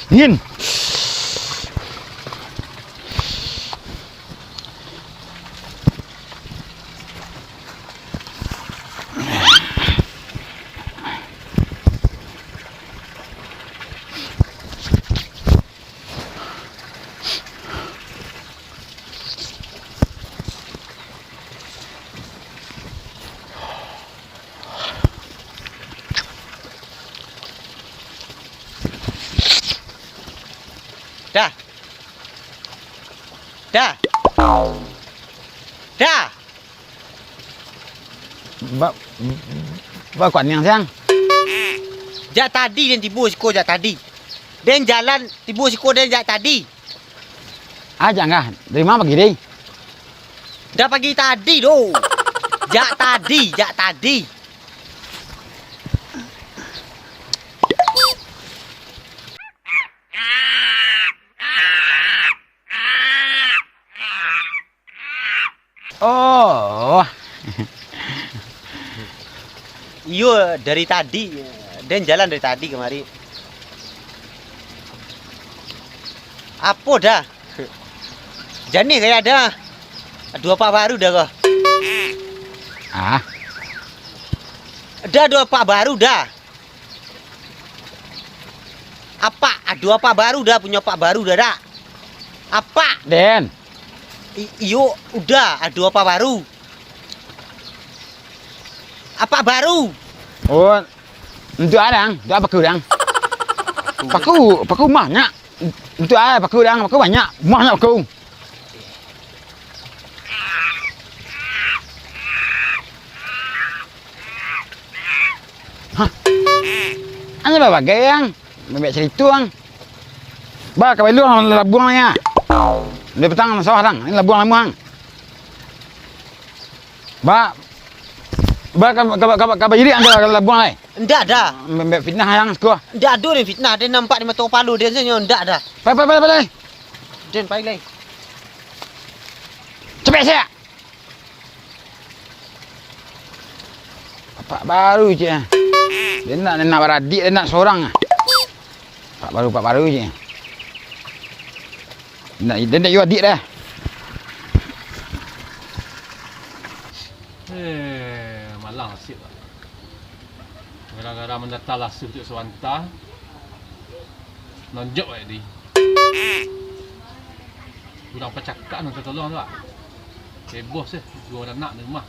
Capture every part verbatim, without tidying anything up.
Angin. Dah. Dah. Dah. Ba-, ba kuat niang siang. Jak tadi den tibo siko, jak tadi. Den jalan tibo siko den jak tadi. Ah, jak ngah. Dari ma pagi, deh? Dah pagi tadi, doh. Jak tadi, jak tadi. Oh. Iyo, dari tadi. Den jalan dari tadi kamari. Apo dah? Jan ni gaya dah. Ado apak baru dah ko. Ah. Dah ado apak baru dah. Apak, ado apak baru dah, punyo apak baru dah dak? Apak. Den. I-, iyo, udah, ado apak baru. Apak baru. Oh, untuak a dang, untuak a paku dang. Paku, paku banyak. Untuak a paku dang, paku banyak. Banyak paku. Hah? Anyo babagai, Ang. Bebek carito, Ang. Ba, ka Bailuang labuang ni, ah. Dari patang sawah, Ang. Ini labuang lamo, Ang. Ba, ba, ka, ka, ka, ka Bairik, Ang, ka labuang, lai. Ndak ado. Bebek fitnah, Ang, siko. Ndak ado ni fitnah, den nampak di mato kapalo den sajo, ndak ado. Pai, pai, pai, pai, lai. Den, pai, lai. Capek, siap. Apak baru, cek. Dia nak, dia nak baradik, dia nak sorang. Apak baru, apak baru, cek. Nak, dia nak jual adik dah. Eh, malang nasib lah. Gara-gara mandata lasuh tu sabanta, nonjok bae di. Urang pacakak nan tatolong tu, ah. Heboh seh, duo anak di rumah.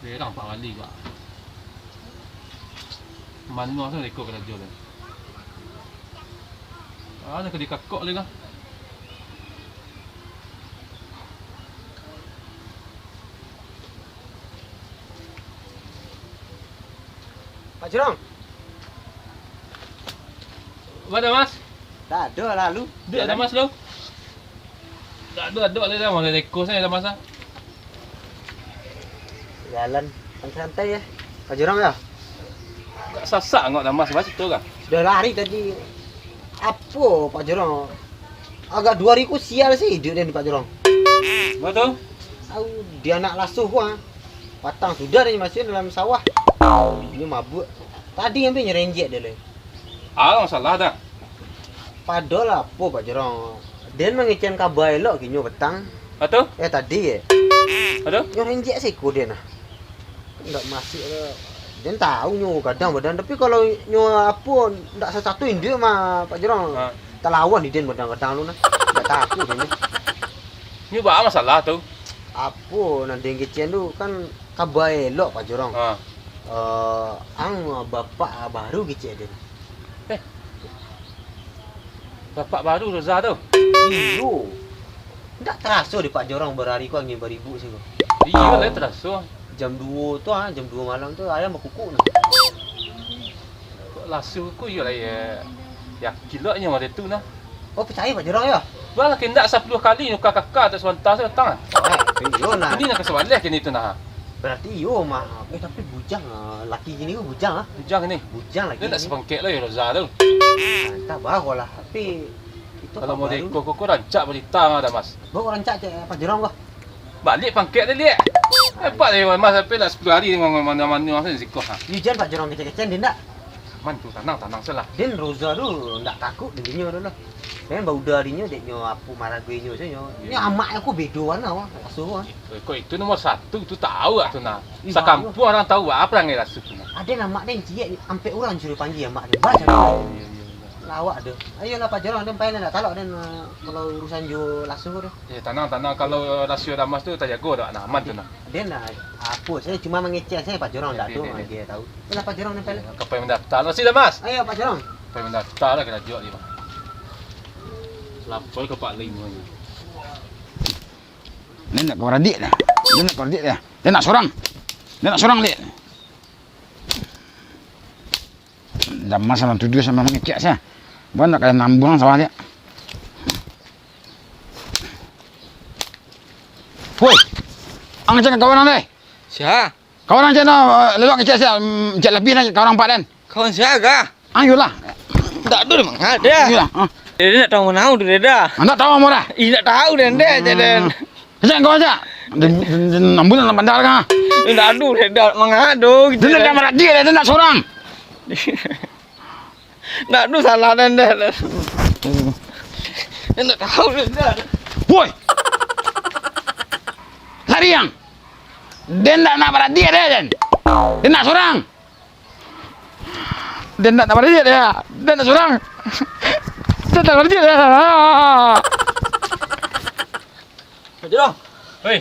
Berang pak wali, Pak. Manuang tu reko karajo tu. Ah, nak ka dikakok lagi kah? Pak Jurong. Ba, Damas? Dak ado lalu. Duduak, Damas, lu. Dak ado, ado lai, Damas. Reko sajo, Damas, ah. Jalan santai-santai, yo. Pak Jurong, yo? Agak sasak angok, Damas, ba, situ, kah? Sudah lari tadi. Apo, Pak Jurong? Agak duo hari ko sial se iduik den, Pak Jurong. Ba tu? Au, di anak lasuh ko, ah. Patang sudah den masih dalam sawah. Inyo mabuak. Tadi ampe nyo renjek den lai. Alah, masalah dah. Padolah apo, Pak Jurong? Den mangecekan kaba elok ka inyo patang. Ba tu? Eh, tadi, eh. Ba tu? Nyo renjek siko den, ah. Ndak masuk lah. Den tahu nyo gadang badan, tapi kalau nyo apo, ndak sasatu induak mah, Pak Jurong. Ha. Talawan di den badan-badan tu nah. Ndak takut den. Nyo ba masalah tu. Apo nan den kecekan tu kan kaba elok, Pak Jurong. Ha. Eh, ang bapak baru kecek den. Eh. Bapak baru Roza tu? Iyo. Ndak taraso dek Pak Jurong barari ko angin baribu siko. Iyo lah, taraso. Jam duo tu, ah, jam duo malam tu ayam bakukuk tu. Kok lasuh ko iyo lah, yo. Yakin lo nyo mode tu nah. Oh, picayo Pak Jurong yo? Bah, lah kendak sapuluah kali nyo ka kaka atas bantas tu datang. Oh, iyo nah. Iko nan ka sabaleh kini tu nah. Bararti iyo mah. Eh, tapi bujang, ah, laki kini ko bujang, ah. Bujang kini? Bujang laki kini. Ndak sapangkek lo yo Roza tu. Ah, antah bagolah. Tapi itu kalau mode ko, ko, ko rancak barita mah dah, Mas. Baru rancak cek Pak Jurong ko. Baliak pangkek tu, Liak. Nampak tadi Mas sampai lah sapuluah hari dengan mano-mano tu siko, ha. Yo jan Pak Jurong kecek-kecek, den ndak? Man tu, tanang, tanang salah. Den Roza tu ndak takuik dek inyo tu lah. Den bauda dek inyo, dek nyo apo marago inyo sajo. Inyo amak ko bedo warna wah, asuh wah. Kok itu nomor satu tu tahu ah tu nah. Sakampuang urang tahu ah perangai Lasuh tu nah. Aden amak den ciek ampek urang suruh panggia amak den. Baca. Lawak tu. Ayolah Pak Jorong, den pai lah, ndak talok den, eh, kalau urusan jo Lasuh tu. Eh, tanang, tanang. Kalau rasio Damas tu tajago dak nah, aman tu nah. Den lah, apo, sajo cuma mangecek sajo Pak Jorong, ndak tu dia tahu. Ayolah Pak Jorong, den pai lah. Ka pai mandafta lah si Damas. Ayo Pak Jorong. Pai mandafta lah karajo ni, Bang. Lapor ka Pak Ling ni. Dia nak kau radik dah. Dia nak kau radik dah. Dia nak sorang. Dia nak sorang, Lik. Damas sama tuduh sama mangecek sajo. Bukan nak kalian nambuang sawah dia. Woi. Ang cak kawan ang deh. Sia? Kawan ang cak no, lelok ngecek sajo, mm, cak lebih nak kawan ang pak den. Kawan sia ga? Ayolah. Ndak ado manga den. Ayolah. Ah. Dede ndak tahu manau tu dede. Ndak tahu murah. Ih, ndak tahu den, den, cak den. Cak kau cak. Den, den, den, ambun nak bandar kah? Ndak ado dede manga den. Den ndak maradiak, den ndak sorang. Ndak ado salah den, den. Den ndak tahu den, den. Woi. Lari ang. Den ndak nak maradiak den, den. Den nak sorang. Den ndak nak maradiak den. Den nak sorang. Den ndak maradiak den. Pak Jorong. Hei.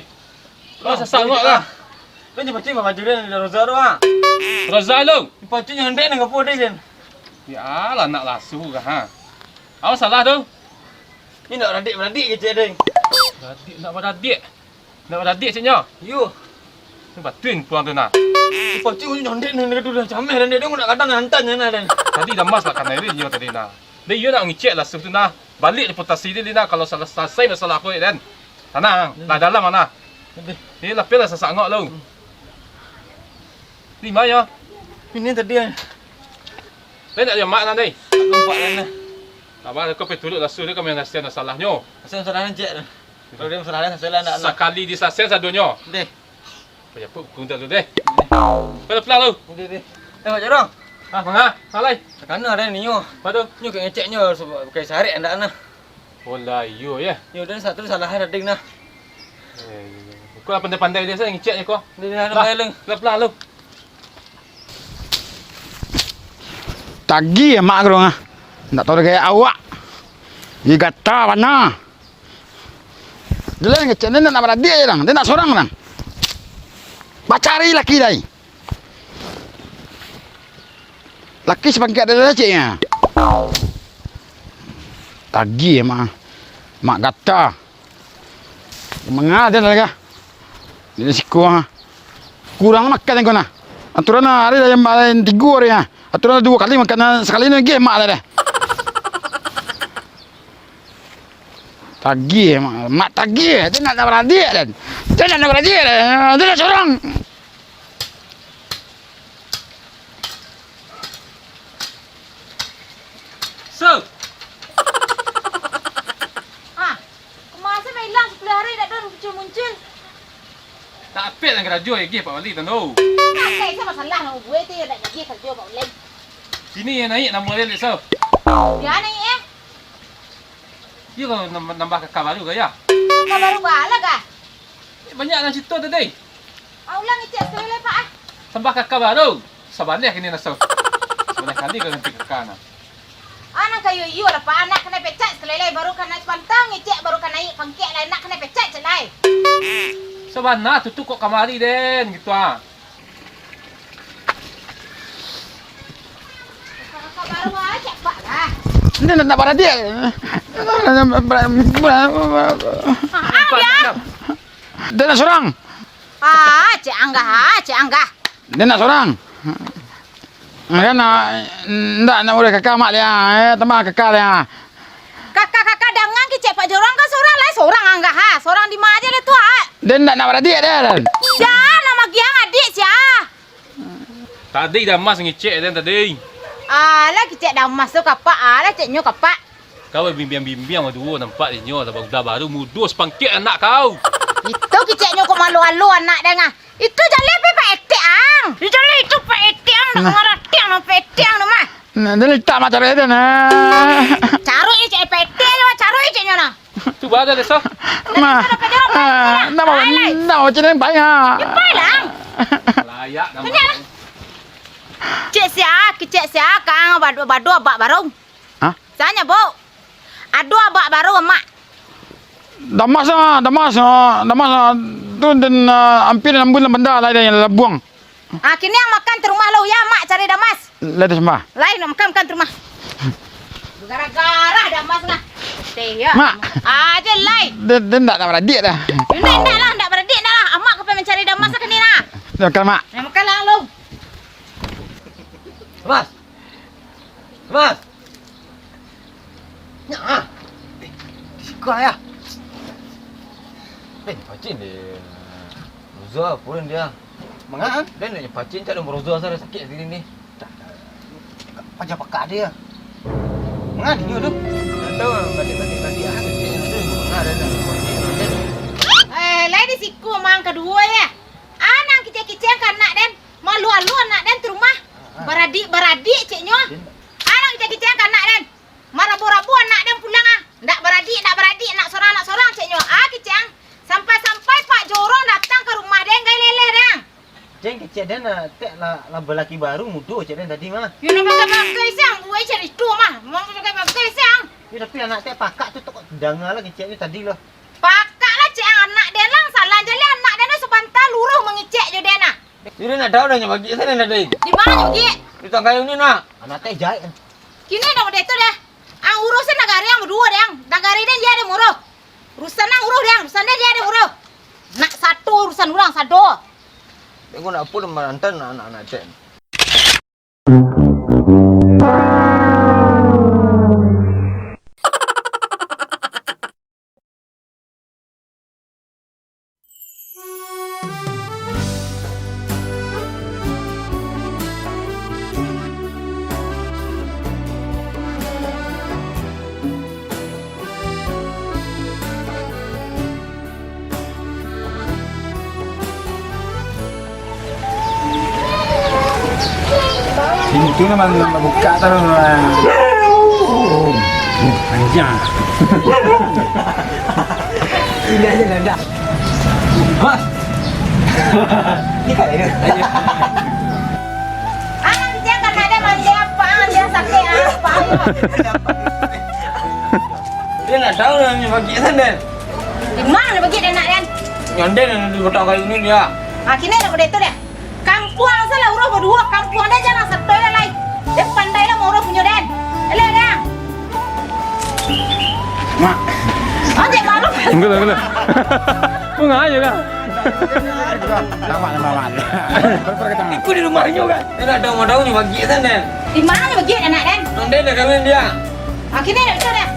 Kau sasak ngok lah. Kan cepat cing baju den dari Roza tu ah. Roza lu. Cepat cing nyontek nang kapo den. Ya lah, nak Lasuh kah ha. Awas salah tu. Ni nak baradik-baradik kecek den. Baradik nak baradik. Ndak baradiak caknyo. Iyo. Ni batuin pulang tu nah. Pasti unyu nyontek ni, dia tu dah cameh dan dia, dia nak kadang hantan je nah, dan. Tadi dah mas lah kanai dia nyo tadi nah. Dia iyo nak ngicek Lasuh tu nah. Balik reputasi dia, dia nah, kalau salah, salasai masalah aku, dan. Tanang, lah dalam mana? Ni lapeh lah sasak ngok lu. Lima yo. Ini tadi. Dia nak dia mak nah, deh. Nampak lah nah. Abang, kau pergi turut Lasuh dia, kau main kasihan masalahnyo. Kasihan masalahnyo, cek. Kalau dia masalah lain, saya lah ndak, ndak. Sakali disasian sadonyo. Deh. Pajaput buku tu deh. Deh. Kau pulang lu. Deh, deh. Eh, Pak Jorong. Ah, manga? Alai. Takana dah ninyo. Apa tu? Nyo ka ngecek nyo, bukan sarek ndak nah. Olah, iyo, ya. Yo, dan satu salah ada ding nah. Eh, kau pandai-pandai dia, saya ngecek je kau. Deh, deh, deh, lah, deh, deh. Lah, pulang lu. Tagih mak gerong ah. Ndak tahu gaya awak. Ih, gata bana. Dia lah ngecek, dia nak baradiak je, dang. Dia nak sorang, dang. Bacari laki dai. Laki sapangkek ada lah, ceknya. Tagih mak. Mak gata. Manga den lah, ka? Di siko, ha. Kurang makan ko nah. Aturan hari lah yang, yang tigo hari, ha. Aturan duo kali makan, sakali ni geh mak lah deh. Tagih, mak, mak tagih. Dia nak, nak baradiak, den. Dia nak, nak baradiak, den. Dia nak sorang. Su! Ah, kama se mailang sapuluah hari dak ado muncul-muncul. Tak apik lah karajo, gih Pak Wali tando. Akai se masalah nak buek tu, dak gih karajo Pak Wali. Kini yang naik namo dia, Su. Dia naik, eh? Iyo, kalau nambah, nambah kaka baru ka, ya? Kaka baru baa lah, ka? Eh, banyak nan carito tadi. Ah, ulang icak sakali lai, Pak, ah. Tambah kaka baru. Sabaleh kini naso. Sabaleh kali ka ganti kaka nah. Ah, nan kayo iyo lah, Pak, nak kanai pecek sakali lai, baru kanai pantang icak, baru kanai pangkek lai, nak kanai pecek cek lai. Sabana tu, tu kok kamari den, gitu ah. Dia nak, nak baradiak. Dia nak sorang. Ah, cek anggah, ah, cek anggah. Dia nak sorang. Kan, ah, ndak nak urus kakak mak dia. Eh, tambah kakak dia. Kakak-kakak dangan kicek Pak Jorong kan sorang lai, sorang anggah ha. Sorang di ma aja deh tu ha. Den ndak nak baradiak deh, den. Sia, nan magiah adiak sia. Tadi Damas ngicek den tadi. Alah kicek Damas tu kapak, alah ceknyo kapak. Kau bimbiang-bimbiang baduo nampak dinyo, lah baru mudo sapangkek anak kau. Itu kiceknyo kok malu-alu anak den ah. Itu jaleh pe Pak Etek ang. Itu jaleh itu Pak Etek ang, ndak mangarati ang, Pak Etek ang tu mah. Nah, dia letak mak caruik dia, nah. Caruik ni cek epete je, caruik ceknyo, nah. Cuba aja deh, so. Mak, ah, nak bawa, nak bawa cek ni, pai, ah. Ya, pai lah. Layak dah. Cek sia, cek sia, kang bado, bado abak baru. Hah? Sanya, Bu. Ado abak baru, Mak. Damas ah, Damas ah, Damas ah. Tu den, ah, ampia den ambuih lah banda lah, den labuang. Ah, kini ang makan tu rumah lo, ya, Mak cari Damas. Lai tu sambah. Lai, nak makan, makan tu rumah. Gara-gara Damas lah. Teh, ya. Mak. Aja lai. Den, den ndak, ndak baradik dah. Ndak, ndak lah, ndak baradik dah lah. Amak ka pai mancari Damas lah kini lah. Dah makan, Mak. Dah makan lah lo. Damas. Damas. Nyak ah. Eh, di siko, Yah. Eh, pacin deh. Roza, pulang dia. Manga? Dia nak pacin, cak dong Roza, saya sakit hati ni. Paja pakak dia. Manga dia tu? Tak tahu, balik-balik, balik. Ah, kecil tu. Manga ada nak pacin. Eh, lai di siko mang kaduo, ya. Anang kicek-kicek ka anak den. Malu-alu anak den tu rumah. Ah, ah. Baradik-baradik ceknyo. Den. Anang kicek-kicek ka anak den. Marabo-rabo anak den pulang ah. Ndak baradik, ndak baradik, anak sorang, anak sorang ceknyo. Ah, kicek ang. Sampai-sampai Pak Jorong datang ka rumah den, gai leleh den. Den, kecek den, ah, tek lah, lah balaki baru mudo cek den tadi mah. Yo, ndak bagai-bagai siang, buai carito mah. Mau bagai-bagai siang. Yo, tapi anak tek pakak tu, tok danga lah keceknyo tadi lah. Pakak lah cek ang, anak den lah salah. Jaleh anak den tu sabanta luruih mangicek jo den ah. Jadi nak tahu dah nyo bagi sana dah, Ding. Di mana nyo bagi? Di tangkai ini nak. Anak tek jahit. Kini dah model tu dah. Ang urusan nagari ang baduo deh ang. Nagari den dia ada muruh. Urusan ang uruh deh ang. Urusan den dia ada muruh. Nak satu urusan urang sado. Tengok nak apa dah marantan anak-anak tek. Pintu nan babukak tu, panjang. Indak aja, indak. Mas. Ni kat dia. Ayo. Ah, dia kan ada mandi apa, dia sakit apa. Dia nak tahu lah ni bagi sandal. Di mana bagi dia nak, Dan? Nyonde ni di batang kayu ni dia. Ah, kini nak berdeta dia. Kampuang salah urus baduo, kampuang dia jangan satoy lah lai. Dia pandai lah maurus punyo den. Eleh dah. Mak. Anjek malu. Enggak lah, enggak lah. Kau ngah aja kah? Lama, lama, lama. Berapa kita? Ikut di rumah nyo kan? Dia nak tahu mau tahu nyo bagi kan den. Di mana bagi anak den? Nang den dah kahwin dia. Akhirnya dah bisa dah.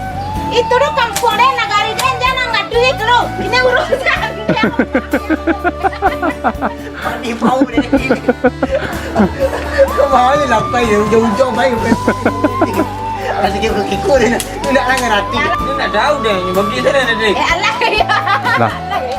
Itu dah kampuang den, nagari den, jangan ngadu itu lo. Ini urusan dia. Mandi bau dari kiri. Kau bawa ni lapar ya, ujung-ujung baik. Rasa kira kiko dia nak, nak langgar hati. Dia nak tahu deh, ni bagi sana dah deh. Eh, alah, ya. Lah. Alah, ya.